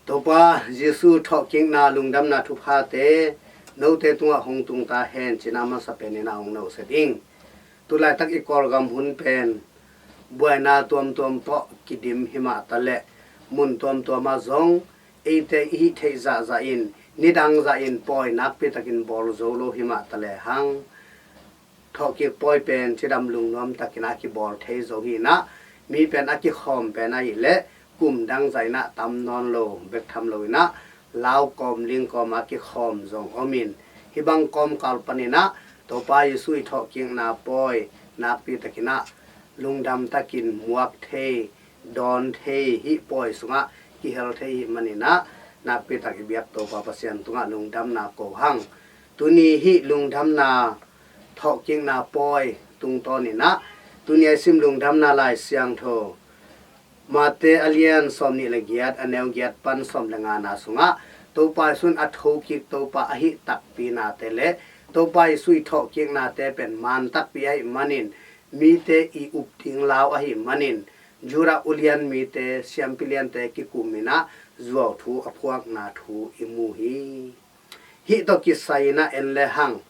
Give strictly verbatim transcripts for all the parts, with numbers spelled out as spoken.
Topa Jesu thawhkikna lungdamna thuphate note tungah hong tung ta hen, cina masa penin a hong noset ing. Tulaitak i Kawlgam hun pen buaina tuamtuam pawh kidim himah taleh mun tuamtuamah zong eite i hih theih zahzah in, nidang zah in pawi nakpi takin bawl zo lo himah taleh hang, thawhkik pawi pen cidam lungnuam takin a kibawl thei zo hi inah, mi pen a kikhawm pen ahih leh kum dang zah inah tam nawn lo, bek tham lo inah, lau kawm ling kawm a kikhawm zong om in, hih bang kawmkal paninah Topa Jesu i thawhkikna pawi nakpi takinah lungdam takin muak thei, dawn thei, hih pawi sungah kihel thei hih maninah nakpi tak i biak Topa Pasian tungah lungdamna ko hang. Tuni hih lungdamna thawhkikna pawi tungtawninah tuni a i sim lungdamna Lai Siangtho Mate a lian sawmnih le giat, a neu giat pan sawm le ngana sungah Topa Jesu in a thokik Topa ahih takpi nate le Topa Jesu i thawhkiknate pen man takpi ahih manin mite i up ding lau ahih manin Judah ulian mite, siampi liante kikum inah zuauthu a phuakna thu i mu hi. Hih tawh kisai inah en le hang,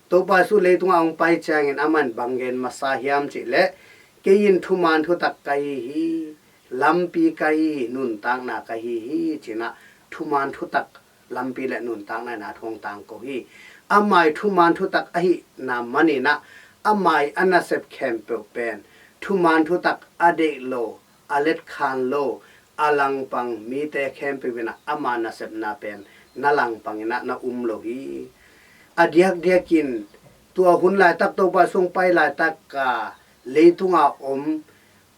Topa Jesu leitungah hong pai ciangin amah in bang gen masa hiam cih leh, kei in thuman thutak ka hi hi, lampi ka hi hi, nuntakna ka hi hi, cinah thuman thutak lampi le nuntakna inah thu hong tangko hi. Amah i thuman thutak ahihna maninah amah i a nasep khempeuh pen thuman thutak a deih lo, a letkhan lo, a langpang mite khempeuh inah ama nasepna pen na langpang inah na um lo hi. A diakdiakin tua hun laitak Topa Jesu hong pai laitaka leitunga om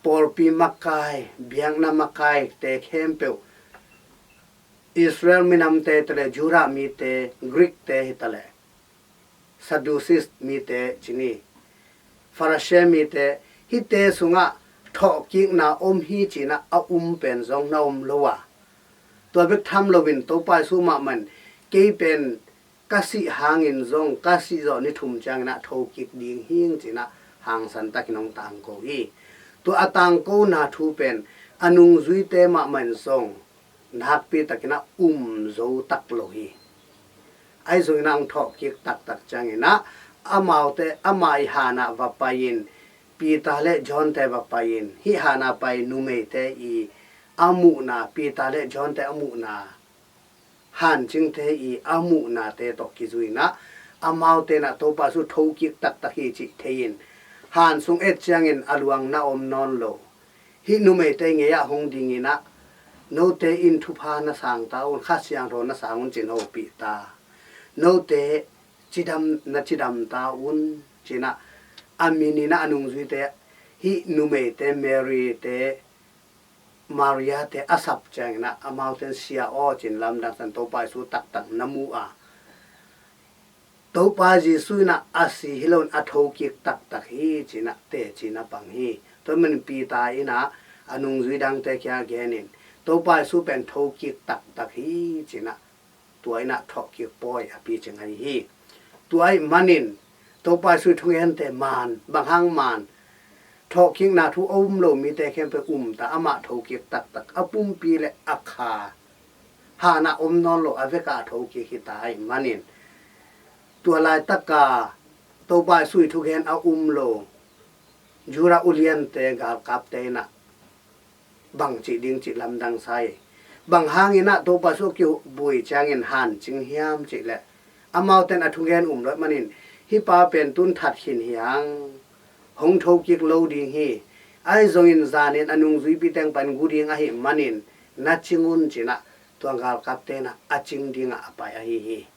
pawlpi makai, biakna makaite khempeuh, Israel minamte taleh, Judah mite, Greek te hitaleh, Sadducees mite cini, Pharisee mite, hihte sungah thawhkikna om hi cinah a um pen zong na om lo a, tua bek tham loin Topa Jesu mahmah in kei pen ka sih hangin zong ka sih zawh ni thum cianginah thokik ding hing cinah hangsan takin hong tangko hi. Tua a tangkona thu pen a nungzuite mahmah in zong nakpi takinah um zo tak lo hi. Ahi zonginah hong thawhkik taktak cianginah amaute, amah i hanah va pai-in Peter le Johnte va pai-in hih hanah pai numeite i a muhna, Peter le Johnte a muhna, hancingte i a muhnate tawh kizui inah amaute inah Topa Jesu thokik taktak hi cih thei-in han sung et ciangin a luang na om nawn lo. Hih numeite ngei-ah hong ding inah note in thupha na sang ta un, Kha Siangtho na sang un cin hopih ta. Note cidam, na cidam ta un cinah a min inah a nungzuite, hih numeite, Mary te, Maria te a sap cianginah amaute in Sia aw cin lamdang san Topa Jesu taktak na mu a, Topa Jesu inah a si hi loin a thokik taktak hi cinah teci na pang hi. Tua manin Peter inah a nungzui dangte kiangah genin Topa Jesu pen thokik taktak hi cinah tua inah thawhkik pawi a picing ahi hi. Tua ahih manin Topa Jesu i thugente man, bang hang man, thawhkikna thu a um lo mite khempeuh um ta, amah thokik taktak, a pumpi le a kha hanah om nawn lo, a vekah a thokik hi ta ahih manin tua laitaka Topa Jesu i thugen a um lo Judah uliante, galkapte inah bang cih ding cih lamdang sa hi. Bang hanginah Topa Jesu a kibui ciangin hancing hiam cih leh, amaute in a thugen um lo ahih manin hih pa pen tun that khin hi hang, hong thokik lo ding hi. Ahi zongin zanin a nungzuipi teng pan gu ding ahih manin na cing un cinah tua galkapte inah a cing dingah a pai ahi hi.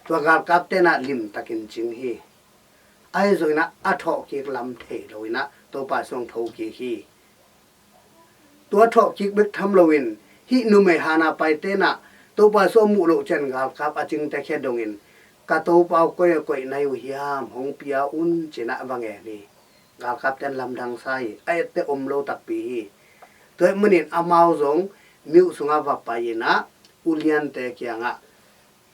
Tua galkapte inah limtakin cing hi. Ahi zonginah a thawhkik lam thei loinah Topa Jesu hong thokik hi. Tua thawhkik bek tham loin hih numei hanah paite inah Topa Jesu a muh loh ciang galkap a cingte khia dongin, ka Topa aw, koi a koih na hi uh hiam, hong pia un cinah va ngen hi. Galkapte in lamdang sa hi, a ette om lo takpi hi. Tua ahih manin amau zong myo sungah va pai inah uliante kiangah,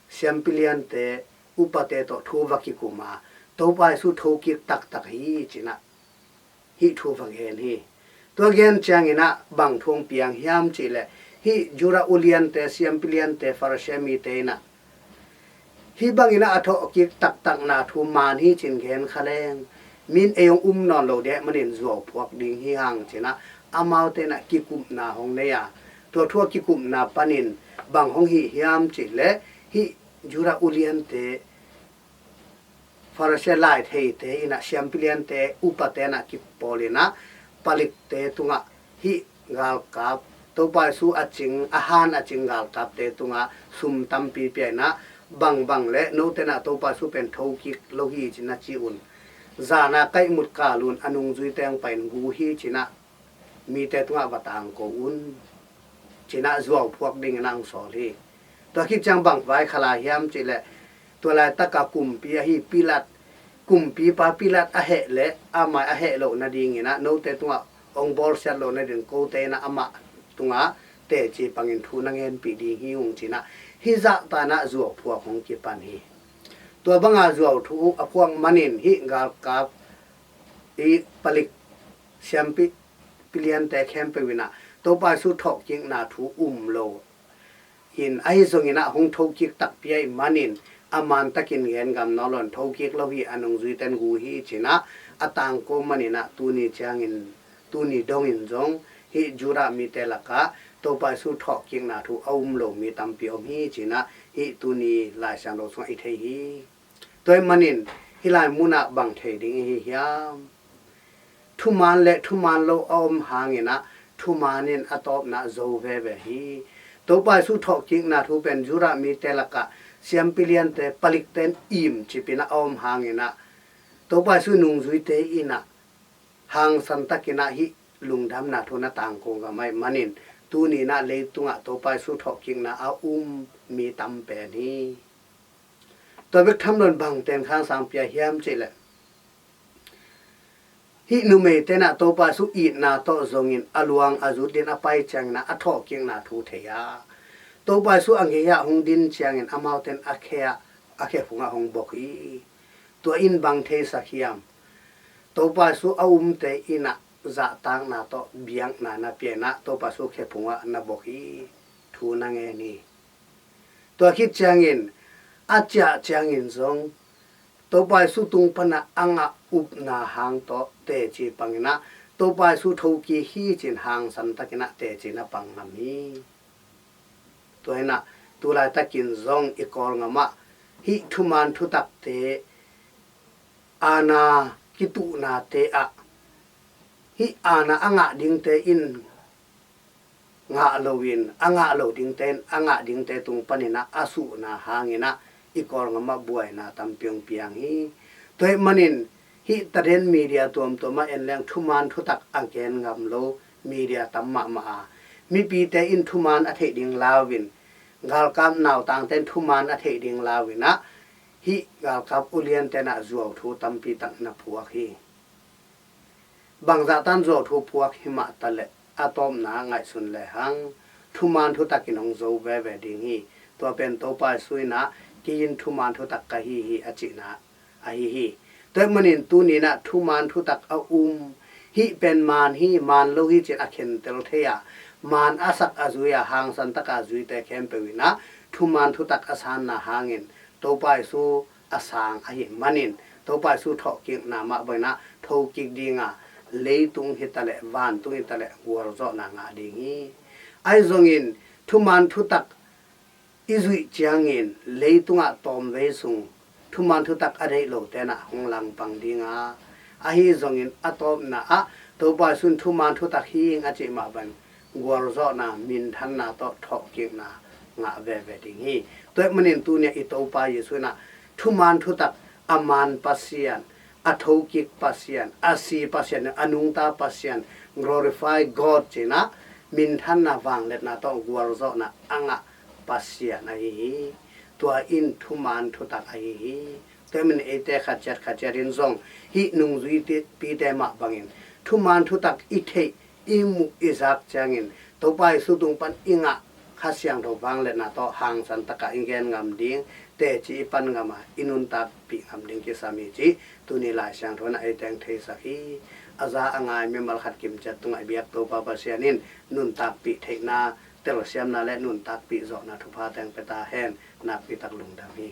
siampi liante, upate tawh thu va kikum a, Topa Jesu thokik taktak hi cinah hih thu va gen hi. Tua gen cianginah bang thu hong piang hiam cih leh, Hih Judah uliante, siampi liante, Pharisee mite in ah hih bangin ah a thawhkik taktakna thu man hi ci-in gen kha leng, min ei hong um nawn lo ding ahih manin zuauphuak ding hi hang ci-in ah amaute in ah kikupna hong nei a, tua thu a kikupna panin bang hong hih hiam cih leh, hih Judah uliante, Pharisee laitheite in ah, siampi liante, upate in ah kipawl in ah, palikte tungah hih galkap, Topa Jesu a cing, a han a cing galkapte tungah sum tampi pia in ah, bangbang leh note in ah Topa Jesu pen thokik lo hi ci-in na ci un, zan a kaihmut kal un a nungzuite hong pai-in gu hi ci-in ah mite tungah va tangko un, ci-in ah zuauphuak dingin ah hong sawl hi. Tua khit ciang bang vai kha lai hiam cih leh, tua laitak a kumpi ahi Pilat, kumpipa Pilat a heh leh amah a heh loh nadingin ah, note tungah hong bawlsiat loh nadingin kote in ah amah tungah teci pangin thu na ngenpih ding hi ung ci-in ah, hih zahta in ah zuauphuak hong kipan hi. Tua banga zuauthu a phuak manin hih galkap, hih palik, siampi liante khempeuh in ah Topa Jesu thawhkikna thu um lo in, ahi zongin ah hong thokik takpi ahih manin a man takin gen ngam nawn lo in, thokik lo hi, a nungzuite in gu hi ci-in ah a tangko manin ah tuni ciangin, tuni dongin zong hih Judah mite lakah Topa Jesu thawhkikna thu a um lo mi tampi om hi ci-in ah hih tuni Lai Siangtho sungah i thei hi. Tua ahih manin hih lai munah bang thei ding i hi hiam? Thuman leh thuman lo a om hangin ah thuman in a tawpna zo veve hi. Topa Jesu thawhkikna thu pen Judah mite lakah siampi liante, palikte in imcip in ah a om hangin ah, Topa Jesu nungzuite in ah hangsan takin ah hih lungdamna thu na tangko ngam ahih manin, tuni in ah leitungah Topa Jesu thawhkikna a um mi tam pen hi. Tua bek tham lo in bang ten khangsang pia hiam cih leh, hih numeite in ah Topa Jesu itna tawh zongin a luang a zut dingin a pai ciangin ah a thawhkikna thu thei a, Topa Jesu a gei-ah hong din ciangin amaute in a khe ah, a khephung ah hong bok hi. Tua in bang theisak hiam? Topa Jesu a umte in ah zahtakna tawh biakna na pia in ah Topa Jesu khephung ah na bok hi. Thu na ngen hi. Tua khit ciangin a ciah ciangin zong Topa Jesu tung pan ah a ngah upna hang tawh teci pang in ah, Topa Jesu thokik hi ci-in hangsan takin ah teci na pang ngam hi. Tua in ah tu laitakin zong i Kawlgam ah hih thuman thutakte, aana kituhnate ah hih aana a ngah dingte in ngah loin, a ngah lo dingte in a ngah dingte tung panin ah a suhna hangin ah i Kawlgam ah buaina tampi hong piang hi. Tua ahih manin hih taden media tuamtuam ah en leng thuman thutak a gen ngam lo media tam mahmah a, mipite in thuman a theih ding lau in, galkap nautangte in thuman a theih ding lau in ah hih galkap uliante in ah zuauthu tampi tak na phuak hi. Bangzah tan zuauthu phuak hi mah taleh a tawpna ngaihsun lehang thuman thutak in hong zo veve ding hi. Tua pen Topa Jesu in ah, "Kei in thuman thutak ka hi hi," a cihna ahi hi. Tua ahih manin tuni in ah thuman thutak a um, hih pen man hi, man lo hi ci-in a khentel thei a, man a sak a zui a, hangsan taka zuite khempeuh in ah thuman thutak a sanna hangin Topa Jesu a sang ahih manin Topa Jesu thawhkikna mah bangin ah thokik ding a, leitung hi taleh vantung hi taleh gualzawhna ngah ding hi. Ahi zongin thuman thutak i zuih ciangin leitungah tawmvei sung thuman thutak a deih lote in ah hong langpang ding a, ahi zongin a tawpna ah Topa Jesu in thuman thutak hi ing a cih mah bangin gualzawhna, minthanna tawh thawhkikna ngah veve ding hi. Tua ahih manin tuni ah i Topa Jesu in ah thuman thutak, a man Pasian, a thokik Pasian, a si Pasian, a nungta Pasian, glorify God ci-in ah minthanna vangliatna tawh gualzawhna a ngah Pasian ahi hi. Tua in thuman thutak ahi hi. Tua ahih manin eite khat ciat khat ciat in zong hih nungzuipite mah bangin thuman thutak i theih, i muh, i zak ciangin Topa Jesu tung pan i ngah Kha Siangtho vangliatna tawh hangsan taka i gen ngam ding, teci i pan ngam a, i nuntakpih ngam ding kisam hi cih tuni Lai Siangtho in ah eite hong theisak hi. A za a ngai mimal khat kimciat tungah i biak Topa Pasian in nuntakpih theihna telsiamna le nuntakpih zawhna thupha teng pia ta hen. Nakpi tak lungdam hi.